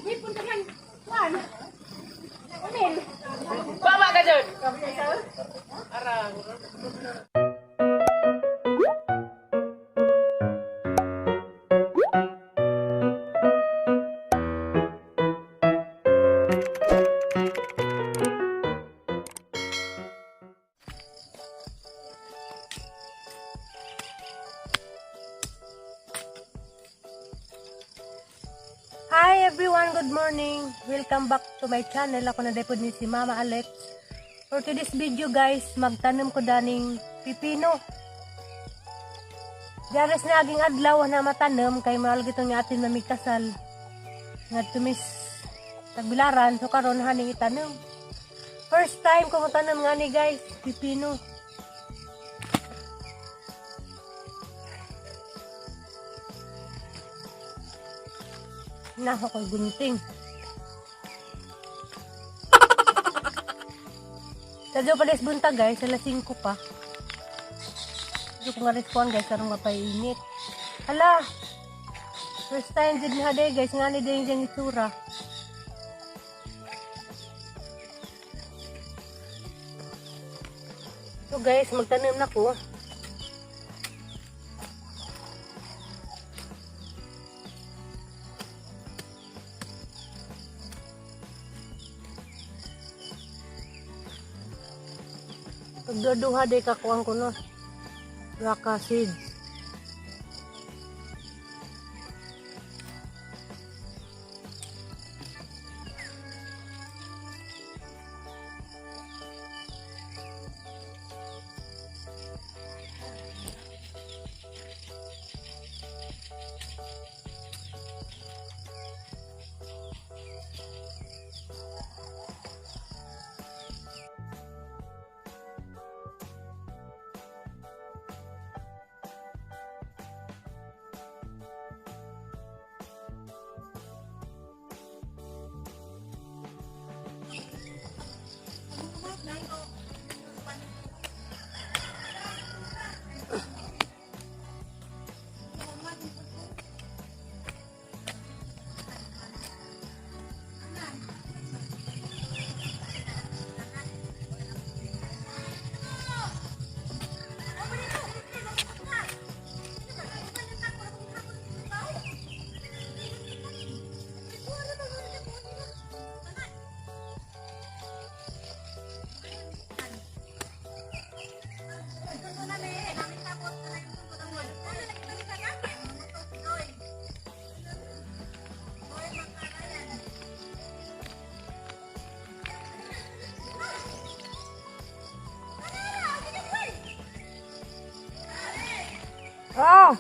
Hipon ka ng kuan. Amin. Baba ka dyan! Arang. Hi everyone, good morning. Welcome back to my channel. Ako na depod ni si Mama Alex. For today's video guys, magtanom ko daning pipino. Diares na aging adlaw na matanom kay mahal gitong ni atin mamigkasal. Nga tumis tagbilaran so karon haning itanom. First time ko motanom nga ni guys, pipino. Nako ko'y gunting. Sadyo pala is buntag guys, alas 5 pa. Medyo ko nga respond guys, karong mapainit. Hala! First time did ni haday guys, nga ni din yung itsura. So guys, magtanim na ko. Pagduduha day kakuan ko no. Raka seeds. Oh!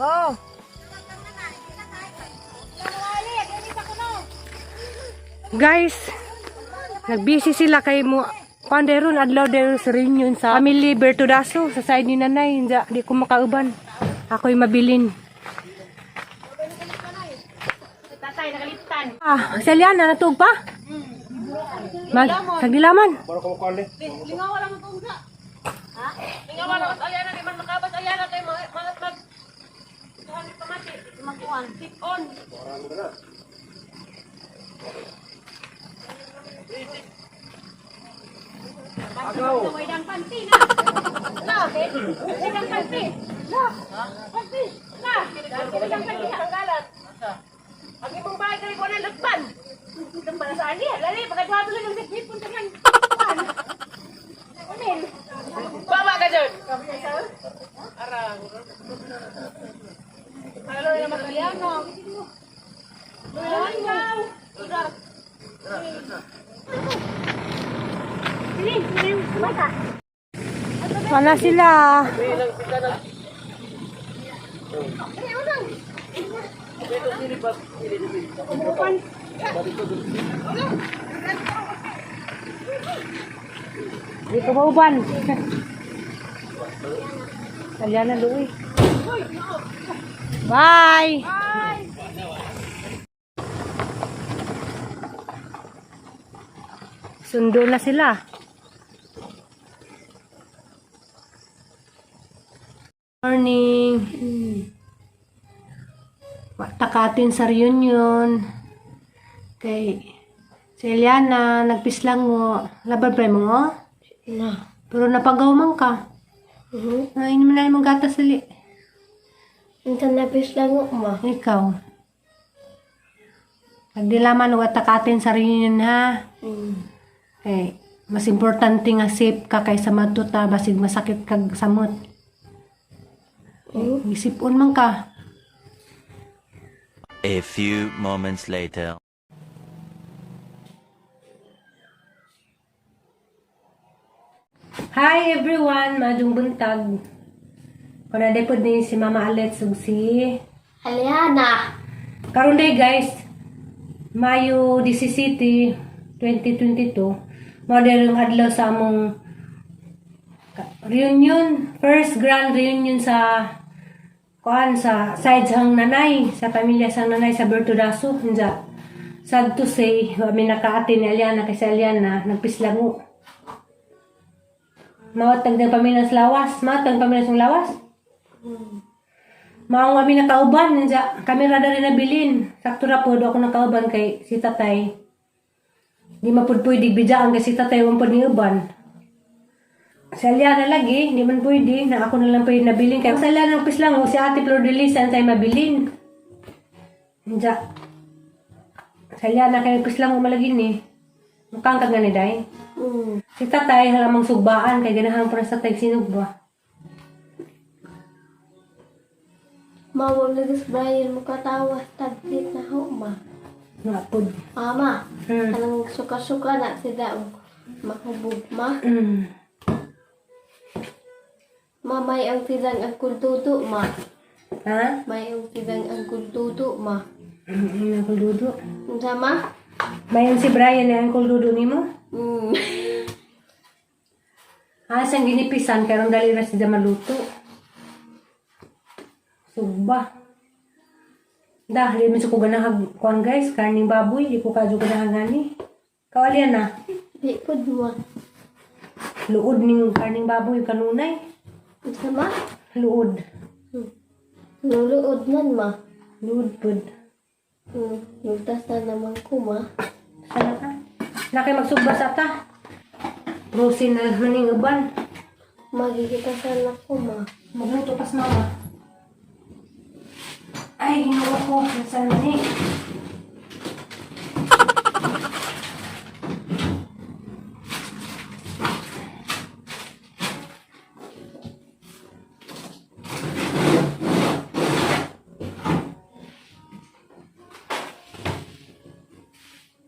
Oh! Guys, nagbisi sila kay mo Panderon adlaw dero sa reunion sa family Bertodaso sa side ni nanay. Hindi, di ko makauban. Ako'y mabilin. Tatay, nakalitan. Ah, Saliana, natug pa? Mag, sagilaman. Lingaw lang ang tungsa. Ha? Lingaw lang ang ayana, di man makabas ayana kay mga mga mag kuhan ni pamati, magkuhan, tip on. Agaw. Waydang panty na. Na. Waydang panty. Na. Panty. Na. Waydang panty na. Tanggalan. Ang imong bahay kay kuan lagban. Lagban sa ani, lali pagkaduha lang sa hipon ka ng kuan. Amin. Baba ka dyan! Arang. Halo na Magdaleno. Lingaw. Dili, dili, kumata. Wala sila. Di ko mauban. Saliana, Luis. Bye! Sundo na sila. Morning. Takatin sa reunion. Kay si Eliana, nagpislango. Laban pa mo, oh? Na. Pero napagaw man ka. Ay, hindi mo na imong gatas dali. Unsa na pislango ma? Ikaw. Pagdilaman og atakatin sa reunion ha. Kay mas importante nga safe ka kaysa matuta basig masakit kag samot. Isipon man ka. A few moments later. Hi everyone, maayong buntag. Kuna day pod ni si Mama Alet ug si Aliana. Karon day guys, Mayo 17, 2022, mao day ang adlaw sa among reunion, first grand reunion sa kuan sa side sang nanay, sa pamilya sang nanay sa Bertodaso, unja. Sad to say, wa mi nakaati ni Aliana kay si Aliana nagpislango. Mao tag paminas lawas, mao tag paminas ng lawas. Mao nga mi nakauban unja, kami ra dali nabilin. Sakto ra pod ako nakauban kay si tatay. Di mapud pwede bidjaan kay si tatay wa pud ni uban. Sa Aliana lagi, di man pwede na ako na lang pwede nabilin kay sa Aliana nagpislango si Ate Flor de Lisa antay mabilin. Unja. Sa Aliana kay nagpislango malagi ni. Mukang ka nga ni day. Si tatay halamang sugbaan kay ganahan para sa tatay sinugba. Mawag lagi Brian mukatawa taglit na ho ma. Nga pod. Mama, kanang suka-suka na sila og mahubog ma. Ma, may ang silang ang kultuto ma. Ha? May ang silang ang kultuto ma. Uncle Dudo. Unsa ma? Mayon si Brian na Uncle Dudo nimo? Ah, siyang ginipisan karon dali ra siya maluto. Sugba. Dah, di man sa ko ganahag kuan guys, karning baboy, di ko kadyo ganahag gani. Kawalian na. Di pud ma. Luod ning karning baboy kanunay. Unsa ma? Luod. Nuluod man ma. Luod pud. Lugtas na naman ko ma. Sana ka. Na kay magsugba sa ta. Prosin na maning uban. Magigita sana ko ma. Magluto pas mama. Ay, hinuwa ko. Nasaan na ni?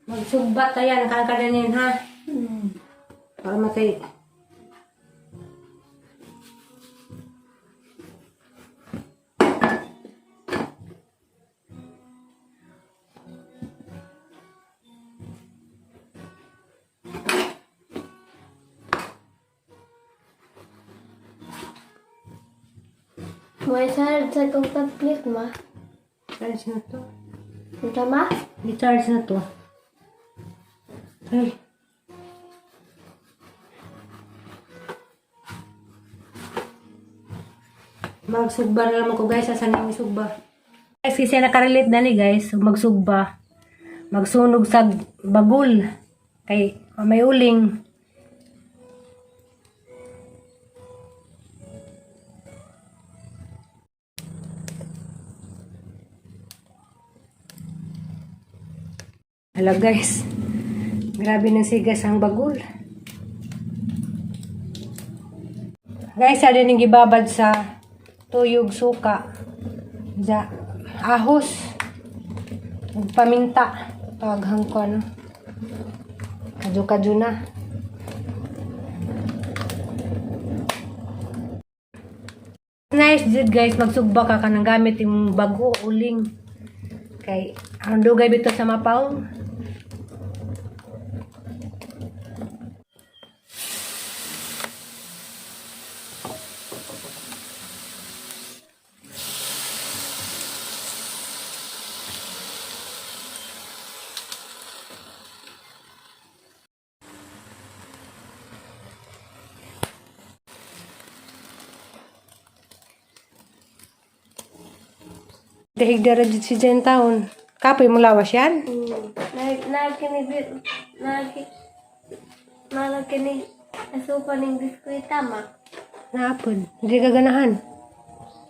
Magsugba tayo. Nakakadanin ha. Para matay. May sarad sa kong tablet ma. Charge na to. Unsa ma? Di-charge na to. Ay. Magsugba na naman ko guys. Asan yung sugba? Guys, kasi nakarelate na ni guys. Magsugba. Magsunog sa bagul. Kay may uling. Hala guys. Grabe ng sigas ang bagul. Guys, sa din gibabad sa tuyog suka. Ja, ahos. Ug paminta. Taghang ko ano. Kadyo-kadyo na. Nice jud guys, magsugba ka kanang gamit yung bago uling. Kay ang dugay bitaw sa mapaw. Dahig dara jud si Jen taon. Kapoy mo lawas yan? Nagkini nagkini asupa ning biskuita ma. Naapod. Hindi ka ganahan.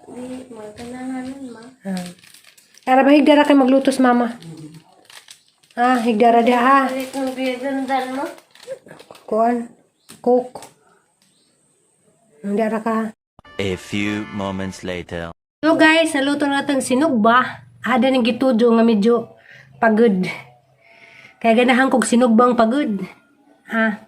Di maganahanan ma. Ah. Ara ba higdara kay maglutos mama? Ah, higdara dia ha. Ulit ng bigandan mo. Kuan. Coke. Higdara ka. A few moments later. So guys, naluto na natong sinugba. Ada ning gitujo nga medyo pagod. Kaya ganahan kog sinugbang pagod. Ha.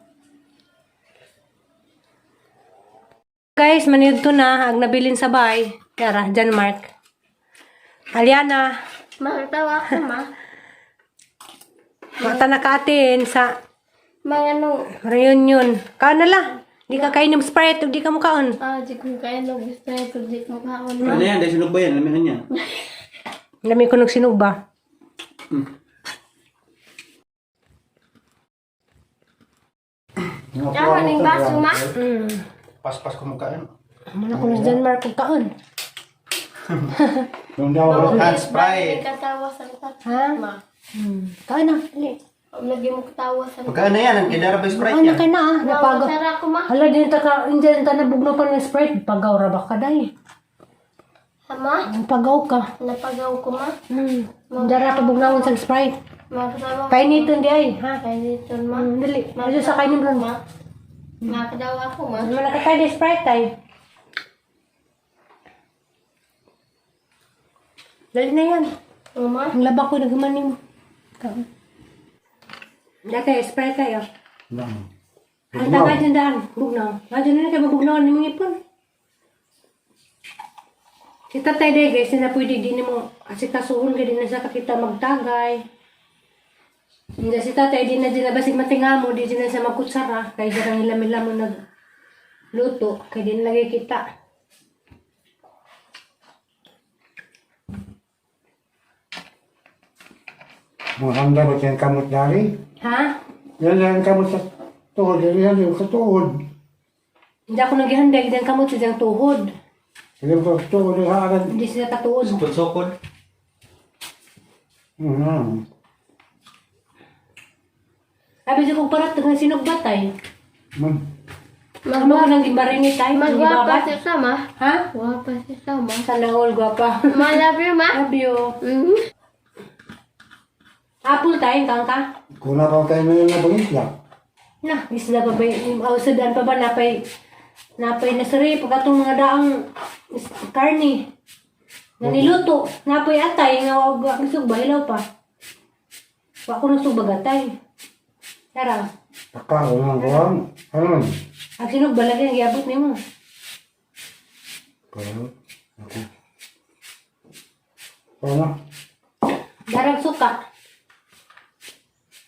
Guys, manidto na ag nabilin sa bay. Tara, John Mark. Aliana, Makatawa ko ma. mata na kaatin sa Mga nung reunion. Kaon na la. Di ka kainom Sprite ug di ka mukaon. ah, di ko kaya no gusto ito di ko kaon ma. Ano yan? Dahil sunog ba yan? Lamihan niya. Lami ko ng sinugba. Kaon ning baso ma. Paspas ko mukhaan. Mana ko ng John Mark ug kaon. Yung daw, Hand Sprite. Katawa sa Ha? ma. Kaon na. Dali. Lagi mo katawa sa Pagkaan na yan, ang kidara ba yung Sprite Kaon na yan? kay na ah. Napago. Sara ko ma. Hala din ta ka, hindi ta nabugno pa ng Sprite. Pagaw ra ba ka day? Ama, Ang pagaw ka. napagaw ko ma. Dara pa bugnawon sa Sprite. Makatawa ko. Painiton di ay, ha? Painiton ma. Dali. Medyo sa kainin ron. Ma. Makatawa ko ma. Ano man nakatay di Sprite ay. Dali na yan. Ma. Ang laba ko naghumanin mo. Kaon. Dati, Sprite tayo. Lang. Ang tanga dyan daan. Bugnaw. Nga dyan na kayo mabugnaw ni mga ipon. Si tatay day guys, na pwede din mo asikasuhon ka din na sa kakita magtagay. Hindi si tatay di na din na basig matinga mo, di din na sa magkutsara. Kaya siya kang ilam mo nagluto, kaya di na lagi kita. Mga handa ba siya kamot dari? Ha? Yan lang kamot sa tuhod. Yan yung katuod. Hindi ako naghihanda, hindi ang kamot sa diyang tuhod. Hindi ko tuhod sa akin. Hindi sila katuod. Sukod-sukod. Sabi siya kung parat nga sinugbatay. Man. Ano ko nang gibarinit tayo? Magwapa si sama. Ha? Gwapa si sama. Sana all gwapa. Ma, love you ma. Love you. Mm. Apple tayo, kang ka? Kuna pa kayo na yung nabangit lang. Na, isda pa ba yung oh, pa ba napay napay nasari pag atong mga daang karni na niluto napay atay nga wa wa sugba hilaw pa wa ko nang sugbag atay tara. Pagkaon ang kuwan. Ano? Ang sinugba lagi ang giabot nimo. Kaya. Ako. Ano? Darag suka,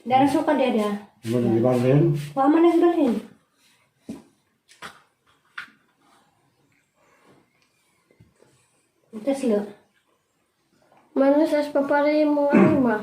darag suka dia dia. Ano di ba rin? Wa man nagbalhin. Taslo. Mano sas papare mo ano ma.